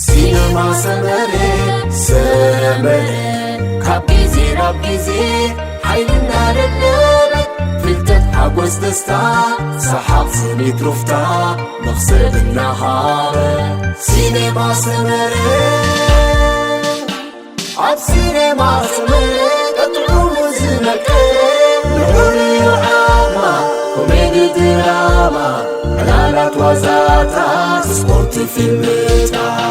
ሲነማ ሰመረ፣ ሰመረ፣ ካብ ግዜ ናብ ግዜ ሓይሊ እናደለበት፣ ፍልጠት፣ ሓጎስ፣ ደስታ፣ ሰሓቕ፣ ስኒት፣ ሩፍታ፣ መኽሰብ እናሃበ። ሲነማ ሰመረ፣ ኣብ ሲነማ ሰመረ፣ ጥዑሙ ዝመቀረ፣ ልዑል ዓማ፣ ኮሜዲ ድራማ፣ ዕላላት ዋዛታት፣ ስፖርት ፊልምታት።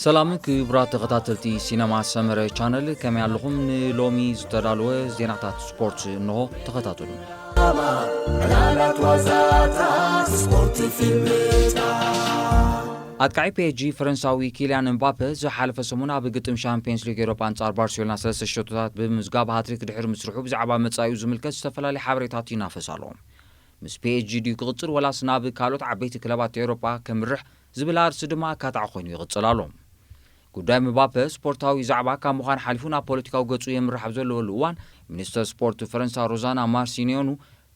ሰላም ክቡራት ተኸታተልቲ ሲነማ ሰመረ ቻነል፣ ከመይ ኣለኹም? ንሎሚ ዝተዳለወ ዜናታት ስፖርት እንሆ፣ ተኸታተሉ። ዕላላት ዋዛታት፣ ስፖርት ፊልምታት። ኣጥቃዒ ፒ ኤስ ጂ ፈረንሳዊ ኪልያን እምባፐ ዝሓለፈ ሰሙን ኣብ ግጥም ሻምፒየንስ ሊግ ኤውሮጳ ኣንጻር ባርሴሎና ሰለስተ ሸቶታት ብምምዝጋብ ሃትሪክ ድሕሪ ምስርሑ ብዛዕባ መጻኢኡ ዝምልከት ዝተፈላለየ ሓበሬታት ይናፈስ ኣሎ። ምስ ፒ ኤስ ጂ ድዩ ክቕጽል ወላስ ናብ ካልኦት ዓበይቲ ክለባት ኤውሮጳ ከምርሕ ዝብል ኣርእስቲ ድማ ኣካታዒ ኮይኑ ይቕጽል ኣሎ። ጉዳይ ምባፐ ስፖርታዊ ዛዕባ ካብ ምዃን ሓሊፉ ናብ ፖለቲካዊ ገጹ የምርሕ ኣብ ዘለወሉ እዋን፣ ሚኒስተር ስፖርት ፈረንሳ ሮዛና ማርሲኒዮኑ፣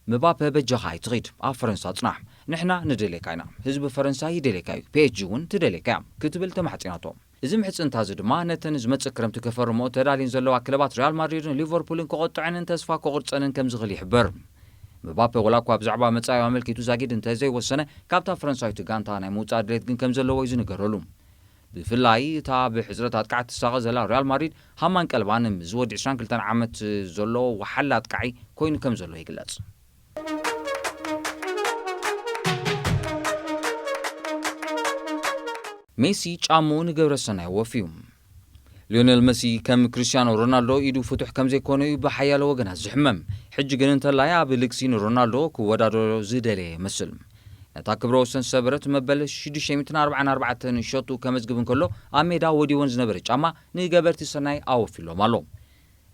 ምባፐ በጃኻ ኣይትኺድ፣ ኣብ ፈረንሳ ጽናሕ፣ ንሕና ንደልየካ ኢና፣ ህዝቢ ፈረንሳ ይደልየካ እዩ፣ ፒ ኤስ ጂ እውን ትደልየካ እያ ክትብል ተማሕጺናቶ። እዚ ምሕጽንታ እዚ ድማ ነተን ዝመጽእ ክረምቲ ክፈርምኦ ተዳልየን ዘለዋ ክለባት ሪያል ማድሪድን ሊቨርፑልን ክቖጥዐንን ተስፋ ክቑርጸንን ከም ዝኽእል ይሕበር። ምባፔ ወላ እኳ ብዛዕባ መጻኢኡ ኣመልኪቱ ዛጊድ እንተ ዘይወሰነ፣ ካብታ ፈረንሳዊት ጋንታ ናይ ምውጻእ ድሌት ግን ከም ዘለዎ እዩ ዝንገረሉ። ብፍላይ እታ ብሕጽረት ኣጥቃዕቲ ትሳቐ ዘላ ሪያል ማድሪድ ሃማን ቀልባን ምስዚ ወዲ ዕስራን ክልተን ዓመት ዘሎ ወሓላ ኣጥቃዒ ኮይኑ ከም ዘሎ ይግለጽ። ሜሲ ጫምኡ ንገብረ ሰናይ ወፍዩ። ሊዮኔል መሲ ከም ክርስቲያኖ ሮናልዶ ኢዱ ፍቱሕ ከም ዘይኮነ እዩ ብሓያሎ ወገናት ዝሕመም። ሕጂ ግን እንተላይ ኣብ ልግሲ ንሮናልዶ ክወዳደሮ ዝደለየ ይመስል። ነታ ክብረ ወሰን ዝሰበረት መበል ሽዱሽተ ሚእትን ኣርባዓን ኣርባዕተን ሸቱ ከመዝግብ እንከሎ፣ ኣብ ሜዳ ወዲወን ዝነበረ ጫማ ንገበርቲ ሰናይ ኣወፊሎም ኣሎ።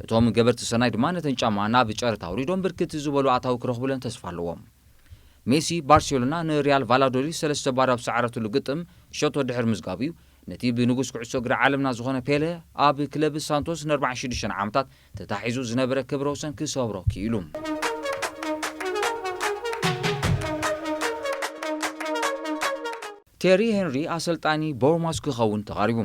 እቶም ገበርቲ ሰናይ ድማ ነተን ጫማ ናብ ጨረታ ኣውሪዶም ብርክት ዝበሉ ኣታዊ ክረኽቡለን ተስፋ ኣለዎም። ሜሲ ባርሴሎና ንሪያል ቫላዶሊድ ሰለስተ ባዶ ኣብ ዝሰዓረትሉ ግጥም ሸቶ ድሕሪ ምዝጋቡ እዩ ነቲ ብንጉስ ኩዕሶ እግሪ ዓለምና ዝኾነ ፔለ ኣብ ክለብ ሳንቶስ ንኣርባዓን ሽዱሽተን ዓመታት ተታሒዙ ዝነበረ ክብረ ወሰን ክሰብሮ ክኢሉ። ቴሪ ሄንሪ ኣሰልጣኒ ቦርማስ ክኸውን ተቓሪቡ።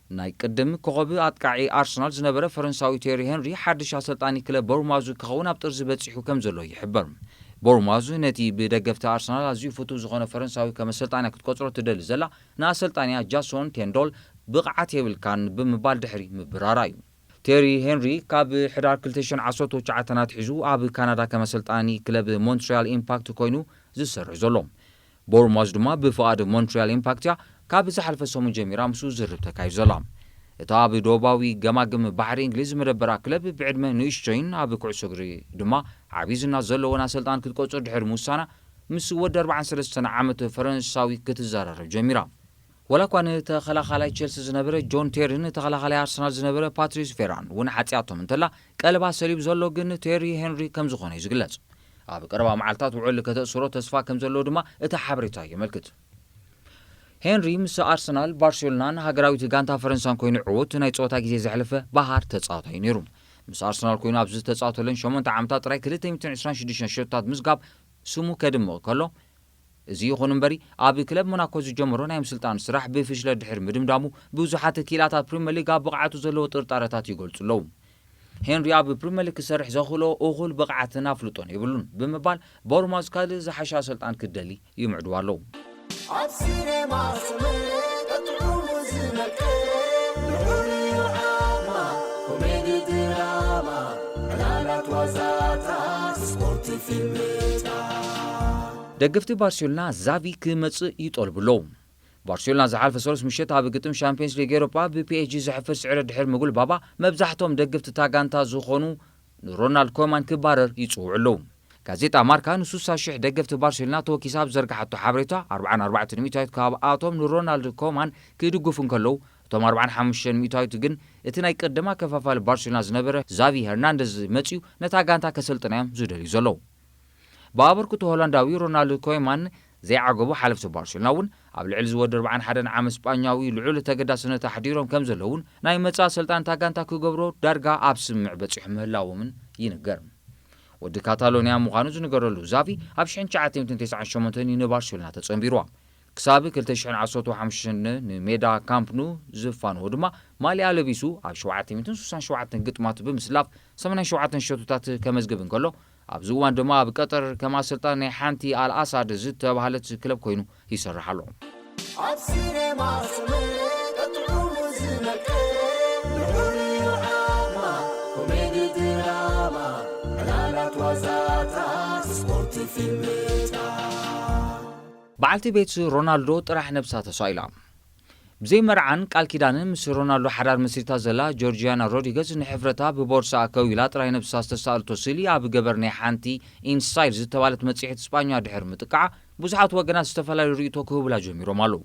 ናይ ቅድም ኮኸብ ኣጥቃዒ ኣርሰናል ዝነበረ ፈረንሳዊ ቴሪ ሄንሪ ሓድሽ ኣሰልጣኒ ክለብ ቦርማዝ ክኸውን ኣብ ጥርዚ በጺሑ ከም ዘሎ ይሕበር። ቦርማዝ ነቲ ብደገፍቲ ኣርሰናል ኣዝዩ ፍቱው ዝኾነ ፈረንሳዊ ከም ኣሰልጣንያ ክትቆጽሮ ትደሊ ዘላ ንኣሰልጣንያ ጃሶን ቴንዶል ብቕዓት የብልካን ብምባል ድሕሪ ምብራራ እዩ። ቴሪ ሄንሪ ካብ ሕዳር ክልተ ሽሕን ዓሰርተ ትሽዓተን ኣትሒዙ ኣብ ካናዳ ከም ኣሰልጣኒ ክለብ ሞንትሪያል ኢምፓክት ኮይኑ ዝሰርሕ ዘሎ። ቦርማዝ ድማ ብፍቓድ ሞንትሪያል ኢምፓክት እያ ካብ ዝሓለፈ ሰሙን ጀሚራ ምስኡ ዝርርብ ተካይዱ ዘላ። እታ ኣብ ደቡባዊ ገማግም ባሕሪ እንግሊዝ ዝመደበራ ክለብ ብዕድመ ንእሽቶይን ኣብ ኩዕሶ እግሪ ድማ ዓብዪ ዝና ዘለዎን ኣሰልጣን ክትቆጽር ድሕሪ ምውሳና ምስ ወዲ ኣርባዓን ሰለስተን ዓመት ፈረንሳዊ ክትዘራረብ ጀሚራ። ወላ እኳ ንተኸላኻላይ ቸልሲ ዝነበረ ጆን ቴሪን ንተኸላኻላይ ኣርሰናል ዝነበረ ፓትሪስ ቬራን እውን ሓጺኣቶም እንተላ፣ ቀልባ ሰሊቡ ዘሎ ግን ቴሪ ሄንሪ ከም ዝኾነ እዩ ዝግለጽ። ኣብ ቀረባ መዓልታት ውዕል ከተእስሮ ተስፋ ከም ዘለዎ ድማ እቲ ሓበሬታ የመልክት። ሄንሪ ምስ ኣርሰናል፣ ባርሴሎናን ሃገራዊት ጋንታ ፈረንሳን ኮይኑ ዕዉት ናይ ጸወታ ግዜ ዘሕለፈ በሃር ተጻዋታይ ነይሩ። ምስ ኣርሰናል ኮይኑ ኣብ ዝተጻወተለን ሸሞንተ ዓመታት ጥራይ ክልተ ሚእትን ዕስራን ሽዱሽተን ሸቶታት ምዝጋብ ስሙ ከድምቕ ከሎ፣ እዚ ይኹን እምበሪ፣ ኣብ ክለብ ሞናኮ ዝጀመሮ ናይ ምስልጣን ስራሕ ብፍሽለት ድሕሪ ምድምዳሙ፣ ብዙሓት ክኢላታት ፕሪምየር ሊግ ኣብ ብቕዓቱ ዘለዎ ጥርጣረታት ይገልጹ ኣለዉ። ሄንሪ ኣብ ፕሪምየር ሊግ ክሰርሕ ዘኽእሎ እኹል ብቕዓትን ኣፍልጦን የብሉን ብምባል፣ ቦርማዝ ካልእ ዝሓሸ ኣሰልጣን ክደሊ ይምዕድዋ ኣለዉ። ኣብ ሲኔማ ስምዒት ጥዑሙ ዝመቀ፣ ልዑል ዓማ፣ ኮሜዲ ድራማ፣ ዕላላት ዋዛታት፣ ስፖርት ፊልምታት። ደገፍቲ ባርሴሎና ዛቪ ክመጽእ ይጠልቡ ኣለዉ። ባርሴሎና ዝሓለፈ ሰሉስ ምሸት ኣብ ግጥም ሻምፒየንስ ሊግ ኤውሮጳ ብፒኤስጂ ዘሕፍር ስዕረት ድሕሪ ምጉልባባ፣ መብዛሕትኦም ደገፍቲ እታ ጋንታ ዝኾኑ ንሮናልድ ኮማን ክባረር ይጽውዑ ኣለዉ። ጋዜጣ ማርካ ንስሳ ሽሕ ደገፍቲ ባርሴሎና ተወኪሳ ኣብ ዘርግሓቶ ሓበሬታ፣ ኣርብዓን ኣርባዕተን ሚእታዊት ካብኣቶም ንሮናልድ ኮማን ክድግፉ እንከለዉ፣ እቶም ኣርብዓን ሓሙሽተን ሚእታዊት ግን እቲ ናይ ቀደም ኣከፋፋሊ ባርሴሎና ዝነበረ ዛቪ ሄርናንደዝ መጺኡ ነታ ጋንታ ከሰልጥና እዮም ዝደልዩ ዘለዉ። ብኣበርክቶ ሆላንዳዊ ሮናልድ ኮይማን ዘይዓገቡ ሓለፍቲ ባርሴሎና እውን ኣብ ልዕሊ ዝወዲ ኣርብዓን ሓደን ዓመት ስጳኛዊ ልዑል ተገዳስነት ኣሕዲሮም ከም ዘለዉን ናይ መጻኢ ኣሰልጣን እታ ጋንታ ክገብሮ ዳርጋ ኣብ ስምምዕ በጺሑ ምህላዎምን ይንገር። ወዲ ካታሎንያ ምዃኑ ዝንገረሉ ዛቪ ኣብ ሽሕን ትሽዓተ ሚእትን ተስዓን ሸሞንተን እዩ ንባርሴሎና ተጸንቢርዋ። ክሳብ ክልተ ሽሕን ዓሰርተ ሓሙሽተን ንሜዳ ካምፕ ኑ ዝፋንዎ ድማ ማልያ ለቢሱ ኣብ ሸውዓተ ሚእትን ስሳን ሸውዓተን ግጥማት ብምስላፍ ሰማንያን ሸውዓተን ሸቶታት ከመዝግብ እንከሎ፣ ኣብዚ እዋን ድማ ኣብ ቀጠር ከም ኣሰልጣኒ ናይ ሓንቲ ኣል ኣሳድ ዝተባህለት ክለብ ኮይኑ ይሰርሕ ኣሎ። ኣብ ሲኔማ ስምዒት ጥዑሙ ዝመልከት ልዑል ዓማ ኮሜዲ ድራማ ዕላላት ዋዛታት ስፖርት ፊልምታት። በዓልቲ ቤት ሮናልዶ ጥራሕ ነብሳ ተሳኢላ። ብዘይ መርዓን ቃል ኪዳንን ምስ ሮናልዶ ሓዳር መስሪታ ዘላ ጆርጂያና ሮድሪገዝ ንሕፍረታ ብቦርሳ ከዊላ ጥራይ ነብሳ ዝተሳእልቶ ስእሊ ኣብ ገበር ናይ ሓንቲ ኢንሳይድ ዝተባለት መጽሔት ስጳኛ ድሕሪ ምጥቃዓ ብዙሓት ወገናት ዝተፈላለዩ ርእይቶ ክህቡላ ጀሚሮም ኣለዉ።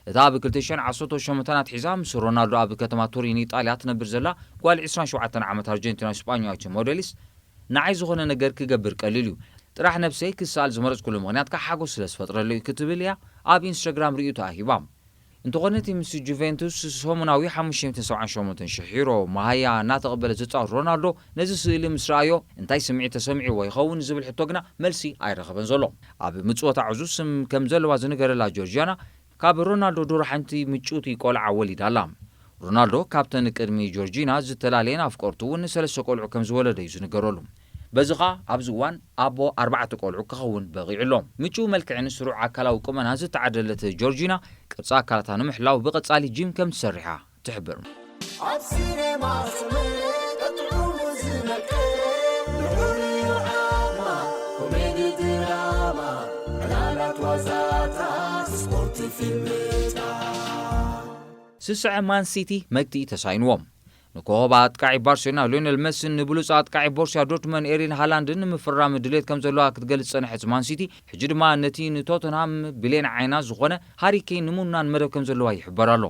እታ ኣብ ክልተ ሽሕን ዓሰርተ ሸሞንተን ኣትሒዛ ምስ ሮናልዶ ኣብ ከተማ ቱሪን ኢጣልያ ትነብር ዘላ ጓል ዕስራን ሸውዓተን ዓመት ኣርጀንቲናዊ ስጳኛዊት ሞዴሊስ ንዓይ ዝኾነ ነገር ክገብር ቀሊል እዩ። ጥራሕ ነብሰይ ክሰኣል ዝመረጽኩሉ ምኽንያት ከኣ ሓጎስ ስለ ዝፈጥረለይ እዩ ክትብል እያ ኣብ ኢንስታግራም ርእይቶኣ ሂባ። እንተኾነ እቲ ምስ ጁቬንቱስ ሰሙናዊ ሓሙሽተ ሚእትን ሰብዓን ሸሞንተን ሽሕ ዩሮ መሃያ እናተቐበለ ዝጻወት ሮናልዶ ነዚ ስእሊ ምስ ረኣዮ እንታይ ስምዒት ተሰሚዕዎ ይኸውን ዝብል ሕቶ ግና መልሲ ኣይረኸበን ዘሎ። ኣብ ምጽወታ ዕዙዝ ስም ከም ዘለዋ ዝንገረላ ጆርጂያና ካብ ሮናልዶ ድሮ ሓንቲ ምጭውቲ ቆልዓ ወሊዳ ኣላ። ሮናልዶ ካብተን ቅድሚ ጆርጂና ዝተፈላለየን ኣፍቀርቱ እውን ሰለስተ ቆልዑ ከም ዝወለደ እዩ ዝንገረሉ። በዚ ኸኣ ኣብዚ እዋን ኣቦ ኣርባዕተ ቆልዑ ክኸውን በቒዑ ኣሎ። ምቹው መልክዕን ስሩዕ ኣካላዊ ቁመናን ዝተዓደለት ጆርጂና ቅርጺ ኣካላታ ንምሕላው ብቐጻሊ ጂም ከም ትሰርሕ እያ ትሕብር። ኣብ ሲኔማ ስምዒት ጥዑሙ ዝመልከት ልዑል ዓማ ኮሜዲ ድራማ ዕላላት ዋዛታት ስፖርት ፊልምታት። ስስዐ ማን ሲቲ መግትኢ ተሳኢንዎም። ንኮኸብ ኣጥቃዒ ባርሴሎና ሊዮኔል መሲን ንብሉጽ ኣጥቃዒ ቦርሲያ ዶርትመን ኤርሊንግ ሃላንድን ንምፍራም ድሌት ከም ዘለዋ ክትገልጽ ዝጸንሐት ማን ሲቲ፣ ሕጂ ድማ ነቲ ንቶተንሃም ብሌን ዓይና ዝኾነ ሃሪ ኬን ንምውናን መደብ ከም ዘለዋ ይሕበር ኣሎ።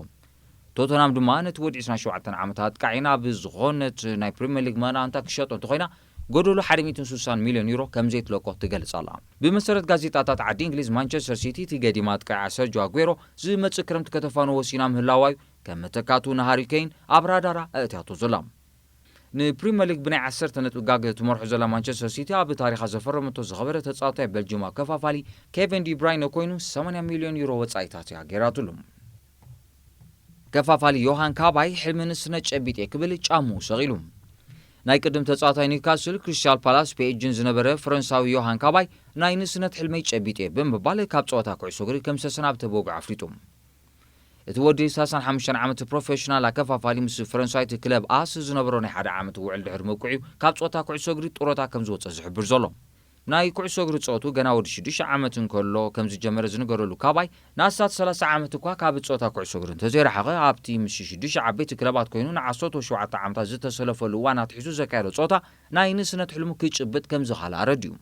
ቶተንሃም ድማ ነቲ ወዲ ዕስራን ሸውዓተን ዓመት ኣጥቃዒ ናብ ዝኾነት ናይ ፕሪምየር ሊግ መናእንታ ክሸጦ እንተኾይና፣ ጎደሎ ሓደ ሚእትን ስሳን ሚልዮን ዩሮ ከም ዘይትለቆ ትገልጽ ኣላ። ብመሰረት ጋዜጣታት ዓዲ እንግሊዝ፣ ማንቸስተር ሲቲ እቲ ገዲም ኣጥቃዒ ሰርጆ ኣጉዌሮ ዝመጽእ ክረምቲ ከተፋንዎ ወሲና ምህላዋ እዩ ከም መተካቱ ንሃሪ ኬን ኣብ ራዳራ ኣእትያቶ ዘላ። ንፕሪምየር ሊግ ብናይ ዓሰርተ ነጥቢ ጋግ ትመርሖ ዘላ ማንቸስተር ሲቲ ኣብ ታሪኻ ዘፈረመቶ ዝኸበረ ተጻዋታይ ቤልጅም ኣከፋፋሊ ኬቨን ዲ ብራይነ ኮይኑ ሰማንያ ሚልዮን ዩሮ ወጻኢታት እያ ገይራትሉ። ከፋፋሊ ዮሃን ካባይ ሕልሚ ንስነ ጨቢጥ እየ ክብል ጫምኡ ሰቒሉ። ናይ ቅድም ተጻዋታይ ኒውካስል፣ ክሪስታል ፓላስ፣ ፒኤስጂን ዝነበረ ፈረንሳዊ ዮሃን ካባይ ናይ ንስነት ሕልመይ ጨቢጥ እየ ብምባል ካብ ጸወታ ኩዕሶ እግሪ ከም ዝተሰናብተ ብወግዒ ኣፍሊጡ። እቲ ወዲ ሰላሳን ሓሙሽተን ዓመት ፕሮፌሽናል ኣከፋፋሊ ምስ ፈረንሳዊት ክለብ ኣስ ዝነበሮ ናይ ሓደ ዓመት ውዕል ድሕሪ ምብቅዑ ካብ ጸወታ ኩዕሶ እግሪ ጡረታ ከም ዝወጸ ዝሕብር ዘሎ። ናይ ኩዕሶ እግሪ ጸወቱ ገና ወዲ ሽዱሽተ ዓመት እንከሎ ከም ዝጀመረ ዝንገረሉ ካባይ ንኣስታት ሰላሳ ዓመት እኳ ካብ ጸወታ ኩዕሶ እግሪ እንተዘይረሓቐ ኣብቲ ምስ ሽዱሽተ ዓበይቲ ክለባት ኮይኑ ንዓሰርተ ሸውዓተ ዓመታት ዝተሰለፈሉ እዋን ኣትሒዙ ዘካየዶ ጸወታ ናይ ንእስነት ሕልሙ ክጭብጥ ከም ዝኸኣለ ኣረዲኡ።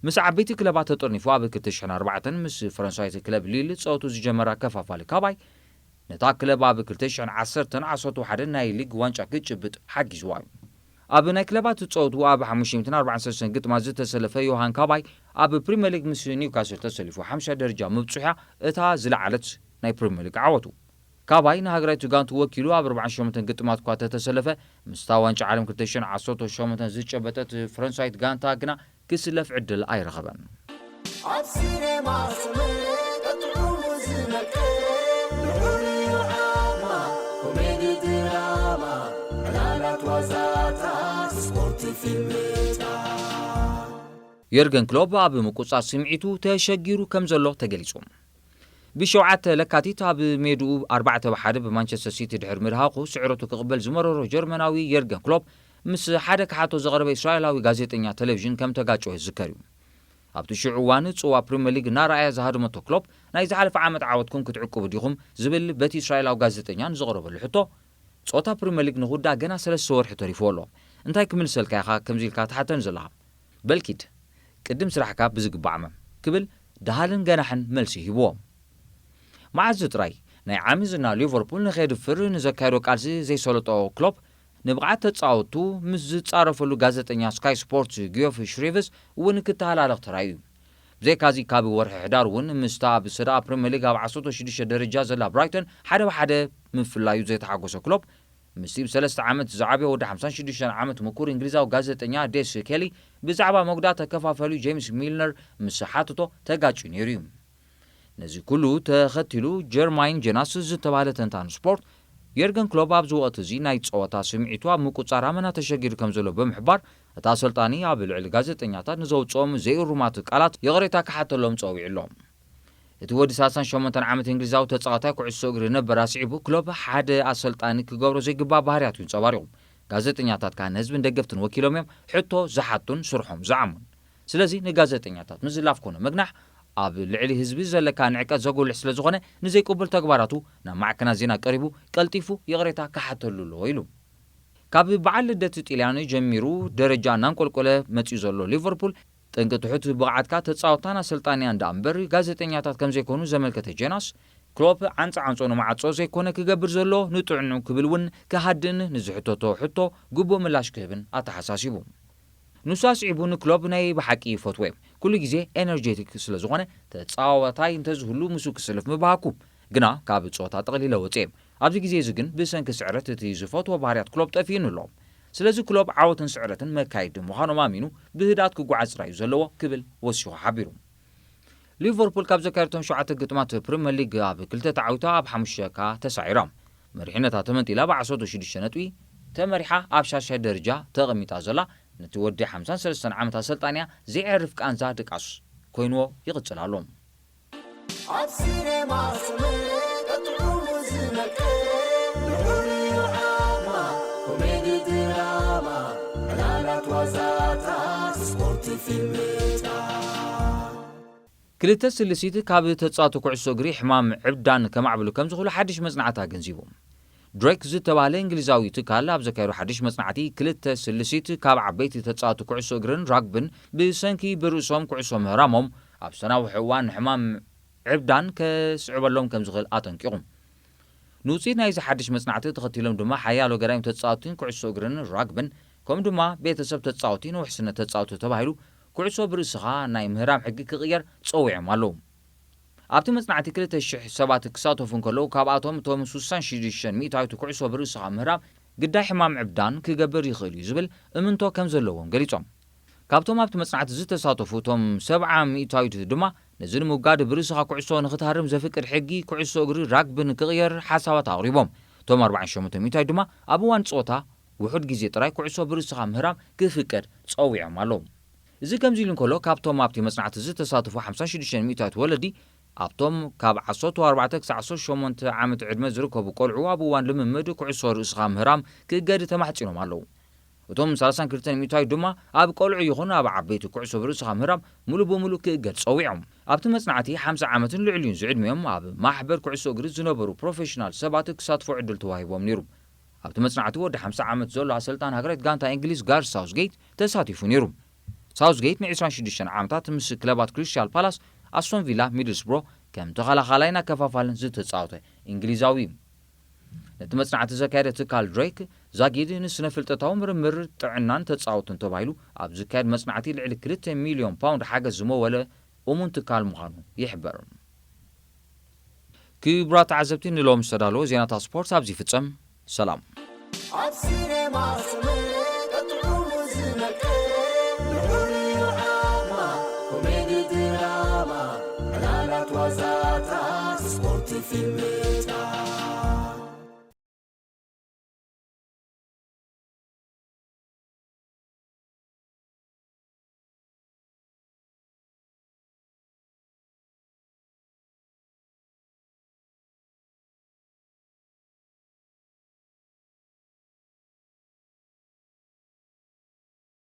ምስ ዓበይቲ ክለባት ተጠርኒፉ ኣብ ክልተ ሽሕን ኣርባዕተን ምስ ፈረንሳዊት ክለብ ሊል ጸወቱ ዝጀመረ ኣከፋፋሊ ካባይ ነታ ክለብ ኣብ ክልተ ሽሕን ዓሰርተን ዓሰርተ ሓደ ናይ ሊግ ዋንጫ ክጭብጥ ሓጊዝዋ እዩ። ኣብ ናይ ክለባት ጸወቱ ኣብ ሓሙሽተ ሚእትን ኣርባዓን ሰለስተን ግጥማት ዝተሰለፈ ዮሃን ካባይ ኣብ ፕሪምየር ሊግ ምስ ኒውካስል ተሰሊፉ ሓምሻይ ደረጃ ምብጽሑ እያ እታ ዝለዓለት ናይ ፕሪምየር ሊግ ዓወቱ። ካባይ ንሃገራዊት ጋንቱ ወኪሉ ኣብ ኣርባዓን ሸሞንተን ግጥማት እኳ ተተሰለፈ፣ ምስታ ዋንጫ ዓለም ክልተ ሽሕን ዓሰርተ ሸሞንተን ዝጨበጠት ፈረንሳዊት ጋንታ ግና ክስለፍ ዕድል ኣይረኸበን። ኣብ ሲኔማ ስምዒት ጥዑሙ ዝመልከት ልዑል ዓማ ኮሜዲ ድራማ ዕላላት ዋዛታት ስፖርት ፊልምታት። የርገን ክሎፕ ኣብ ምቁጽጻር ስምዒቱ ተሸጊሩ ከም ዘሎ ተገሊጹ። ብሸውዓተ ለካቲት ኣብ ሜድኡ ኣርባዕተ ብ ሓደ ብማንቸስተር ሲቲ ድሕሪ ምድሃኹ ስዕረቱ ክቕበል ዝመረሮ ጀርመናዊ የርገን ክሎፕ ምስ ሓደ ክሓቶ ዘቕረበ እስራኤላዊ ጋዜጠኛ ቴሌቪዥን ከም ተጋጨወ ዝዝከር እዩ። ኣብቲ ሽዑ እዋን ጽዋ ፕሪምየር ሊግ እናረኣየ ዝሃደመቶ ክሎፕ ናይ ዝሓለፈ ዓመት ዓወትኩም ክትዕቅቡ ዲኹም ዝብል በቲ እስራኤላዊ ጋዜጠኛ ንዘቕረበሉ ሕቶ ጸወታ ፕሪምየር ሊግ ንኽውዳእ ገና ሰለስተ ወርሒ ተሪፍዎ ኣሎ። እንታይ ክምልሰልካ ኢኻ ከምዚ ኢልካ ትሓተኒ ዘለኻ? በልኪድ ቅድም ስራሕካ ብዝግባዕ እመን ክብል ደሃልን ገናሕን መልሲ ሂብዎ። መዓዝ ጥራይ ናይ ዓሚ ዝና ሊቨርፑል ንኸየድፍር ንዘካየዶ ቃልሲ ዘይሰለጦ ክሎፕ ንብቕዓት ተጻወቱ ምስ ዝጻረፈሉ ጋዜጠኛ ስካይ ስፖርት ጊዮፍ ሽሪቭስ እውን ክተሃላለኽ ተራእዩ። ብዘይካዚ ካብ ወርሒ ሕዳር እውን ምስታ ኣብ ሰደቓ ፕሪምየር ሊግ ኣብ ዓሰርተ ሽዱሽተ ደረጃ ዘላ ብራይተን ሓደ ብ ሓደ ምፍላዩ ዘይተሓጎሰ ክሎፕ ምስቲ ብ ሰለስተ ዓመት ዝዓብዮ ወዲ ሓምሳን ሽዱሽተን ዓመት ምኩር እንግሊዛዊ ጋዜጠኛ ዴስ ኬሊ ብዛዕባ መጉዳእቲ ኣከፋፋሊ ጄምስ ሚልነር ምስ ሓተቶ ተጋጭዩ ነይሩ እዩ። ነዚ ኩሉ ተኸቲሉ ጀርማይን ጀናስ ዝተባህለ ተንታኒ ስፖርት፣ የርገን ክሎፕ ኣብዚ ወቕቲ እዚ ናይ ጸወታ ስምዒቱ ኣብ ምቁጻር ኣመና ተሸጊሩ ከም ዘሎ ብምሕባር፣ እቲ ኣሰልጣኒ ኣብ ልዕሊ ጋዜጠኛታት ንዘውጽኦም ዘይእሩማት ቃላት ይቕሬታ ክሓተሎም ጸዊዑ ኣሎ። እቲ ወዲ ሰላሳን ሸሞንተን ዓመት እንግሊዛዊ ተጻዋታይ ኩዕሶ እግሪ ነበር ኣስዒቡ፣ ክሎፕ ሓደ ኣሰልጣኒ ክገብሮ ዘይግባእ ባህርያት እዩ ኣንጸባሪቑ። ጋዜጠኛታት ከኣ ንህዝብን ደገፍትን ወኪሎም እዮም ሕቶ ዝሓቱን ስርሖም ዝዓሙን። ስለዚ ንጋዜጠኛታት ምዝላፍ ኮነ ምግናሕ ኣብ ልዕሊ ህዝቢ ዘለካ ንዕቀት ዘጉልሕ ስለ ዝኾነ፣ ንዘይቅቡል ተግባራቱ ናብ ማዕከናት ዜና ቀሪቡ ቀልጢፉ ይቕሬታ ክሓተሉ ኣለዎ ኢሉ። ካብ በዓል ልደት ጢልያን ጀሚሩ ደረጃ እናንቆልቆለ መጺኡ ዘሎ ሊቨርፑል፣ ጠንቂ ትሑት ብቕዓትካ ተጻወትታን ኣሰልጣንያን ደኣ እምበር ጋዜጠኛታት ከም ዘይኮኑ ዘመልከተ ጀናስ፣ ክሎፕ ዓንጻ ዓንጾ ንማዕጾ ዘይኮነ ክገብር ዘሎ፣ ንጥዕንኡ ክብል እውን ክሃድእን ንዝሕተቶ ሕቶ ግቡእ ምላሽ ክህብን ኣተሓሳሲቡ። ንሱ ኣስዒቡ ንክሎፕ ናይ ብሓቂ ይፈትዎ እየ። ኩሉ ግዜ ኤነርጀቲክ ስለ ዝኾነ ተጻዋታይ እንተዝህሉ ምስኡ ክስልፍ ምበሃኩ። ግና ካብ ጸወታ ጠቕሊለ ወጽየ። ኣብዚ ግዜ እዚ ግን ብሰንኪ ስዕረት እቲ ዝፈትዎ ባህርያት ክሎፕ ጠፊኡኒ ኣሎ። ስለዚ ክሎፕ ዓወትን ስዕረትን መካየዲ ምዃኖም ኣሚኑ ብህድኣት ክጓዓዝ ጥራይ እዩ ዘለዎ ክብል ወሲኹ ሓቢሩ። ሊቨርፑል ካብ ዘካየደቶም ሸውዓተ ግጥማት ፕሪምየር ሊግ ኣብ ክልተ ተዓዊታ ኣብ ሓሙሽተ ከኣ ተሳዒራ። መሪሕነታ ተመንጢላ ብዓሰርተ ሽዱሽተ ነጥቢ ተመሪሓ ኣብ ሻድሻይ ደረጃ ተቐሚጣ ዘላ ነቲ ወዲ ሓምሳን ሰለስተን ዓመት ኣሰልጣንያ ዘየዕርፍ ቃንዛ ድቃስ ኮይንዎ ይቕጽል ኣሎ። ኣብ ሲኔማ ስምዒት ጥዑሙ ዝነቅል ልዑል ዓማ ኮሜዲ ድራማ ዕላላት ዋዛታት ስፖርት ፊልምታት። ክልተ ስልሲት ካብ ተጻወቲ ኩዕሶ እግሪ ሕማም ዕብዳን ከማዕብሉ ከም ዝኽእሉ ሓድሽ መጽናዕቲ ኣገንዚቡ። ድሬክ ዝተባህለ እንግሊዛዊ ትካል ኣብ ዘካየዶ ሓድሽ መጽናዕቲ፣ ክልተ ስልሲት ካብ ዓበይቲ ተጻወቲ ኩዕሶ እግርን ራግብን ብሰንኪ ብርእሶም ኩዕሶ ምህራሞም ኣብ ዝተናውሐ እዋን ሕማም ዕብዳን ከስዕበሎም ከም ዝኽእል ኣጠንቂቑ። ንውጽኢት ናይዚ ሓድሽ መጽናዕቲ ተኸቲሎም ድማ ሓያሎ ገዳይም ተጻወቲን ኩዕሶ እግርን ራግብን ከምኡ ድማ ቤተሰብ ተጻወቲ ንውሕስነት ተጻወቲ ተባሂሉ ኩዕሶ ብርእስኻ ናይ ምህራም ሕጊ ክቕየር ጸዊዖም ኣለዉ። ኣብቲ መጽናዕቲ ክልተ ሽሕ ሰባት ክሳተፉ እንከለዉ፣ ካብኣቶም እቶም ስሳን ሽዱሽተን ሚእታዊት ኩዕሶ ብርእስኻ ምህራም ግዳይ ሕማም ዕብዳን ክገብር ይኽእል እዩ ዝብል እምንቶ ከም ዘለዎም ገሊጾም። ካብቶም ኣብቲ መጽናዕቲ ዝተሳተፉ እቶም ሰብዓ ሚእታዊት ድማ ነዚ ንምውጋድ ብርእስኻ ኩዕሶ ንኽትሃርም ዘፍቅድ ሕጊ ኩዕሶ እግሪ ራግብን ክቕየር ሓሳባት ኣቕሪቦም። እቶም ኣርባዓን ሸሞንተ ሚእታዊት ድማ ኣብ እዋን ጸወታ ውሑድ ግዜ ጥራይ ኩዕሶ ብርእስኻ ምህራም ክፍቀድ ጸዊዖም ኣለዉ። እዚ ከምዚ ኢሉ እንከሎ፣ ካብቶም ኣብቲ መጽናዕቲ ዝተሳተፉ ሓምሳን ሽዱሽተን ሚእታዊት ወለዲ፣ ኣብቶም ካብ ዓሰርተ ኣርባዕተ ክሳዕ ዓሰርተ ሸሞንተ ዓመት ዕድመ ዝርከቡ ቆልዑ ኣብ እዋን ልምምድ ኩዕሶ ርእስኻ ምህራም ክእገድ ተማሕጺኖም ኣለዉ። እቶም ሰላሳን ክልተን ሚእታዊት ድማ ኣብ ቆልዑ ይኹን ኣብ ዓበይቲ ኩዕሶ ብርእስኻ ምህራም ሙሉ ብሙሉ ክእገድ ጸዊዖም። ኣብቲ መጽናዕቲ ሓምሳ ዓመትን ልዕሊኡን ዝዕድሚኦም ኣብ ማሕበር ኩዕሶ እግሪ ዝነበሩ ፕሮፌሽናል ሰባት ክሳትፎ ዕድል ተዋሂቦም ነይሩ። ኣብቲ መጽናዕቲ ወዲ ሓምሳ ዓመት ዘሎ ኣሰልጣን ሃገራዊት ጋንታ እንግሊዝ ጋርዝ ሳውዝጌት ተሳቲፉ ነይሩ። ሳውዝጌት ንዕስራን ሽዱሽተን ዓመታት ምስ ክለባት ክሪስታል ፓላስ፣ ኣስቶን ቪላ፣ ሚድልስብሮ ከም ተኸላኻላይን ኣከፋፋልን ዝተጻወተ እንግሊዛዊ እዩ። ነቲ መጽናዕቲ ዘካየደ ትካል ድሬክ ዛጊድ ንስነ ፍልጠታዊ ምርምር ጥዕናን ተጻወትን ተባሂሉ ኣብ ዝካየድ መጽናዕቲ ልዕሊ ክልተ ሚልዮን ፓውንድ ሓገዝ ዝመወለ እሙን ትካል ምዃኑ ይሕበር። ክቡራት ተዓዘብቲ፣ ንሎም ዝተዳለወ ዜናታት ስፖርት ኣብዚ ይፍጸም። ሰላም። ኣብ ሲኔማ ስምዒት ጥዑሙ ዝነቅል ልዑል ዓማ ኮሜዲ ድራማ ዕላላት ዋዛታት ስፖርት ፊልምታት።